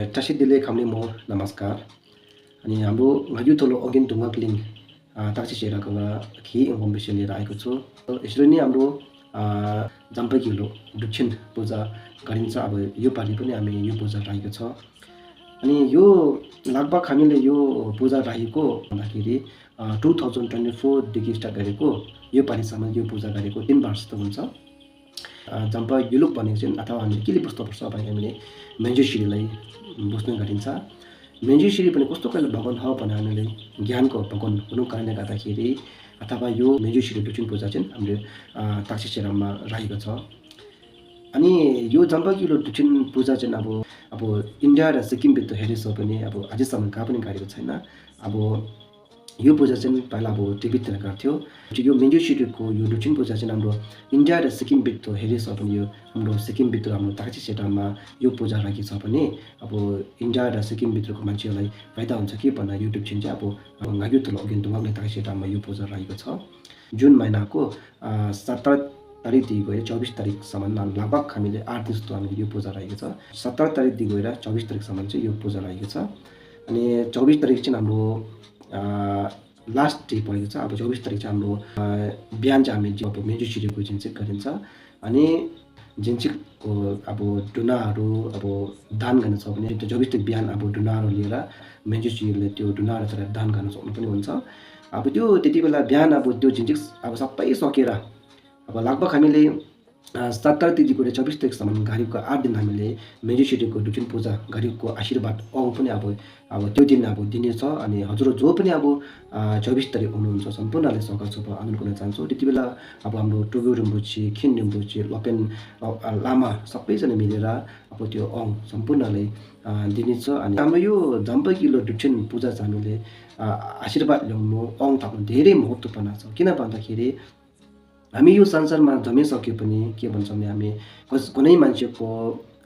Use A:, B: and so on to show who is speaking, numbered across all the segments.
A: Tasidile khamni mo namaskar. Ani हाम्रो ngaju tolo अगिन ढुङ्गा clean ताक्सी सेराको खि इन्फर्मेसन लिएर आएको छु। यसरी नै हाम्रो जम्पैकिलो दक्षिण पूजा गरिन्छ। अब यो पालि पनि हामी यो पूजा राखेको छ। अनि यो लगभग हामीले यो पूजा राखेको भन्दाखेरि 2024 देखि स्टार्ट गरेको यो पालिसम्म यो पूजा गरेको 3 वर्ष जस्तो हुन्छ। जम्पा युलुक भनेको चाहिँ अथवा हामीले के बुझ्नुपर्छ भने हामीले मेन्जुसिरीलाई बुझ्ने गरिन्छ। मेन्जुसिरी पनि कस्तो खालको भगवान हो भने हामीले ज्ञानको भगवान हुनु कारणले गर्दाखेरि अथवा यो मेन्जुसिरी दक्षिण पूजा चाहिँ हामीले ताक्सी सेरामा राखेको छ। अनि यो जम्पाकिलो दक्षिण पूजा चाहिँ अब इन्डिया र सिक्किम भित्र हेरेछ भने अब अझैसम्म कहाँ पनि गरेको छैन। अब यो पूजा चाहिँ पहिला अब टिभीतिर गर्थ्यो। यो मेन्जुसिरीको यो दक्षिण पूजा चाहिँ हाम्रो इन्डिया र सिक्किम भित्र हेरेछ भने यो हाम्रो सिक्किम भित्र हाम्रो ताक्सी सेरामा यो पूजा राखेको छ भने अब इन्डिया र सिक्किम भित्रको मान्छेहरूलाई फाइदा हुन्छ कि भन्दा यो दक्षिण चाहिँ अब ngaju tolo अगिन ढुङ्गा ताक्सी सेरामा यो पूजा राखेको छ। जुन महिनाको 17 तारिकदेखि गएर 24 तारिकसम्म लगभग हामीले 8 दिन जस्तो हामीले यो पूजा राखेको छ। 17 तारिकदेखि गएर 24 तारिकसम्म चाहिँ यो पूजा राखेको छ। अनि 24 तारिक चाहिँ हाम्रो लास्ट डे परेको छ। अब 24 तारिक चाहिँ हाम्रो बिहान चाहिँ हामी अब मेन्जुसिरीको जिन्चिक गरिन्छ। अनि जिन्चिकको अब डुनाहरू अब दान गर्न छ भने 24 तारिक बिहान अब डुनाहरू लिएर मेन्जुसिरीले त्यो डुनाहरू चढाएर दान गर्न सक्नु पनि हुन्छ। अब त्यो त्यति बेला बिहान अब त्यो जिन्चिक अब सबै सकेर अब लगभग हामीले 17 तारिकदेखि गएर 24 तारिकसम्म गरेको 8 दिन हामीले मेन्जुसिरीको दक्षिण पूजा गरेको आशीर्वाद पनि अब त्यो दिन अब दिनेछ। अनि हजुर जो पनि अब 24 तारिक हुनुहुन्छ सम्पूर्णले स्वागत छ आनन्द गर्न चाहन्छु। त्यति बेला अब हाम्रो टुगु रुम्बुची, खिन रुम्बुची, लपेन लामा सबैजना मिलेर अब त्यो सम्पूर्णले दिनेछ। अनि हाम्रो यो जम्पाकिलो दक्षिण पूजा चाहिँ हामीले आशीर्वाद ल्याउनु थाप्नु धेरै महत्त्वपूर्ण छ। किन भन्दाखेरि हामी यो संसारमा जमिसके पनि के भन्छ भने हामी कुनै मान्छेको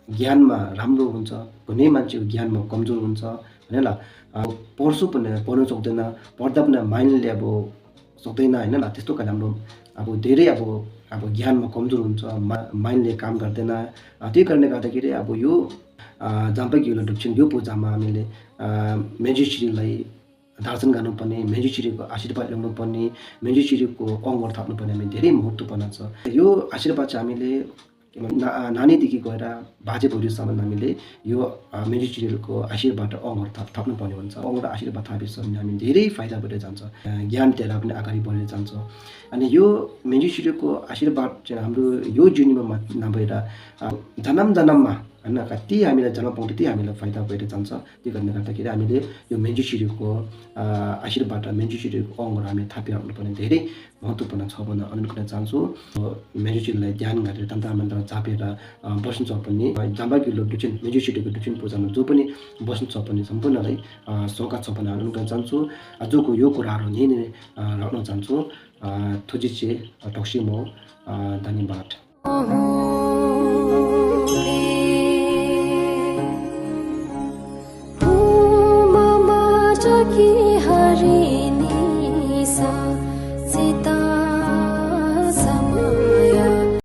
A: ज्ञानमा राम्रो हुन्छ, कुनै मान्छेको ज्ञानमा कमजोर हुन्छ हैन ल। पढ्छु पनि पढ्नु सक्दैन, पढ्दा पनि माइन्डले अब सक्दैन हैन ल। त्यस्तो खाले हाम्रो अब धेरै अब ज्ञानमा कमजोर हुन्छ, माइन्डले काम गर्दैन। त्यही कारणले गर्दाखेरि अब यो जम्पाकिलो दक्षिण यो पूजामा हामीले मेन्जुसिरीलाई दर्शन गर्नुपर्ने, मेन्जुसिरीको आशीर्वाद ल्याउनुपर्ने, मेन्जुसिरीको अङ्गहरू थाप्नुपर्ने हामी धेरै महत्त्वपूर्ण छ। यो आशीर्वाद चाहिँ हामीले नानीदेखि गएर बाजे बजूसम्म हामीले यो मेन्जुसिरीको आशीर्वाद अङ्गहरू थाप्नुपर्ने हुन्छ। अङ्गहरू आशीर्वाद थापेपछि भने हामी धेरै फाइदा भएर जान्छ, ज्ञान दिएर पनि अगाडि बढेर जान्छ। अनि यो मेन्जुसिरीको आशीर्वाद चाहिँ हाम्रो यो जीवनमा नभएर जन्ममा हैन कति हामीलाई जन्म पाउँछ त्यति हामीलाई फाइदा भएर जान्छ। त्यो कारणले गर्दाखेरि हामीले यो मेन्जुसिरीको आशीर्वाद मेन्जुसिरीको अङ्गहरू हामी थापिराख्नुपर्ने धेरै महत्त्वपूर्ण छ भनेर अनुरोध गर्न चाहन्छु। मेन्जुसिरीलाई ध्यान गरेर तन्त्र मन्त्र जापेर बस्नु छ भने जम्पाकिलो दक्षिण मेन्जुसिरीको दक्षिण पूजामा जो पनि बस्नु छ भने सम्पूर्णलाई स्वागत छ भनेर अनुरोध गर्न चाहन्छु। आजको यो कुराहरू यहीँ नै राख्न चाहन्छु। थुजिचे टक्सिमो धन्यवाद।
B: Ki